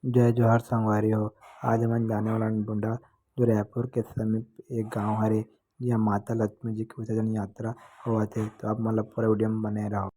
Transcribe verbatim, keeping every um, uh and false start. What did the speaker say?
जय जोहार संगवारी हो, आज हमन जाने वाला हन डुंडा, जो रायपुर के समीप एक गांव हरे, जिहां माता लक्ष्मी जी के विसर्जन यात्रा होवत हे। तो आप मन ला पूरा वीडियो में बने रहो।